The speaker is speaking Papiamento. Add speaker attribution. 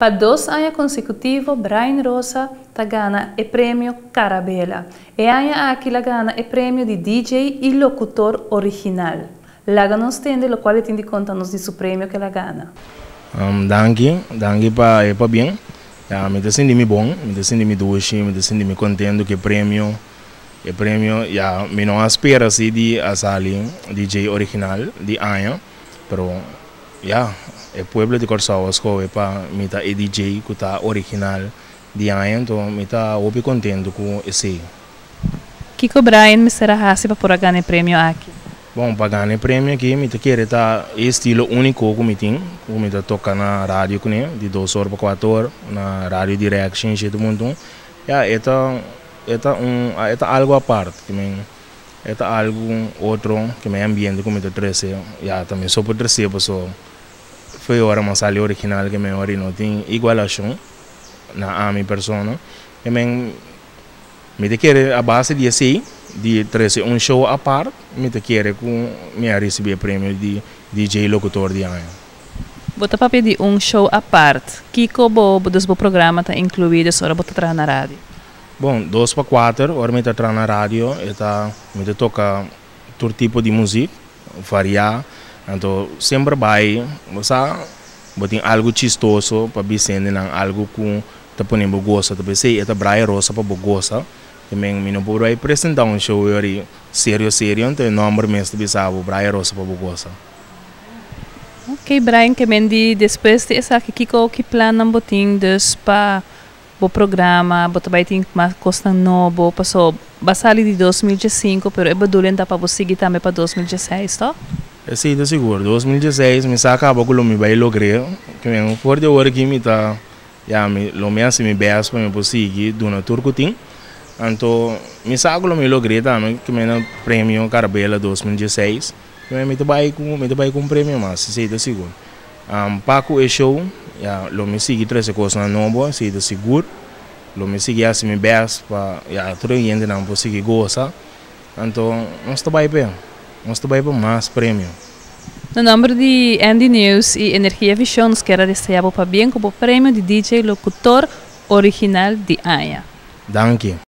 Speaker 1: Pa 2 aña consecutivo, Brian Rosa ta gana e premio Carabela. E aña aki el a gana e premio di DJ y locutor original. Laga nos tende locual e tin di conta nos di su premio cu el a gana.
Speaker 2: Danki, danki pa e pabien. Ya, mi ta sinti mi bon, mi ta sinti mi dushi, mi ta sinti mi contento cu e premio. E premio, ya, mi no a spera si di a sali DJ original di aña, pero ya, e pueblo di Kòrsou a skohe pa mi ta e DJ ku ta original di aña, anto mi ta hopi kontentu ku esei.
Speaker 1: Kiko Brian mester a hasi pa por a gana e premio aki?
Speaker 2: Bon, pa gana e premio aki mi ta kere ta e estilo úniko ku mi tin, ku mi ta toka na radio kuné, di 2 or pa 4 or, na Radio Direction 7.1. Ya, e ta e ta un e ta algu apart, ke men E ta algu otro ke mi ambiente ku mi ta trese, ya ta mi so por trese paso fo'i ora mi a sali original ke mi ora i no tin igualashon na ami persona. Ke men mi ta kere a base di esei di trese un show apart mi ta kere ku mi a risibi e premio di DJ locutor di aña.
Speaker 1: Bo ta papia di un show apart, kiko bo dus bo programa ta inclui des ora bo ta traha na radio?
Speaker 2: Bon, 2 pa 4, ora mi ta traha na radio, e ta, mi ta toka tur tipo di muzik, variá, anto semper bai, bo sa, bo tin algu chistoso pa bisa hendenan, algu ku ta pone bo gosa, ta p'esei e ta Brian Rosa pa bo gosa, te men mi no por bai presentá un show yori serio serio, anto e nòmber mes ta bisa bo Brian Rosa pa bo gosa.
Speaker 1: Ok Brian, ke men di despues di esaki kiko ki plannan bo tin dus pa bo programa, bo ta bai tin mas kosnan nobo, paso bo a sali di 2015, pero e bedoeling ta pa bo sigui tambe pa 2016, toch?
Speaker 2: Esei ta sigur. 2016 mi sa kaba ku lo mi bai logr'é. Ke men for di awor aki mi ta, ya, mi lo mi hasi mi best pa mi por sigui duna tur ku tin. Anto mi sa ku lo mi logr'é tambe, ke men na premio Carabela 2016. Ke men mi ta bai ku, mi ta bai ku un premio mas, esei ta sigur. Pa ku e show, ya, lo mi sigui trese kosnan nobo, esei ta sigur. Lo mi sigui hasi mi best pa, ya, tur e hendenan por sigui gosa. Anto nos ta bai p'e, nos ta bai pa mas premio.
Speaker 1: Na nomber di Andy News y Energia Vision nos kier a desea bo pabien cu bo premio di DJ Locutor Original di aña.
Speaker 2: Danki.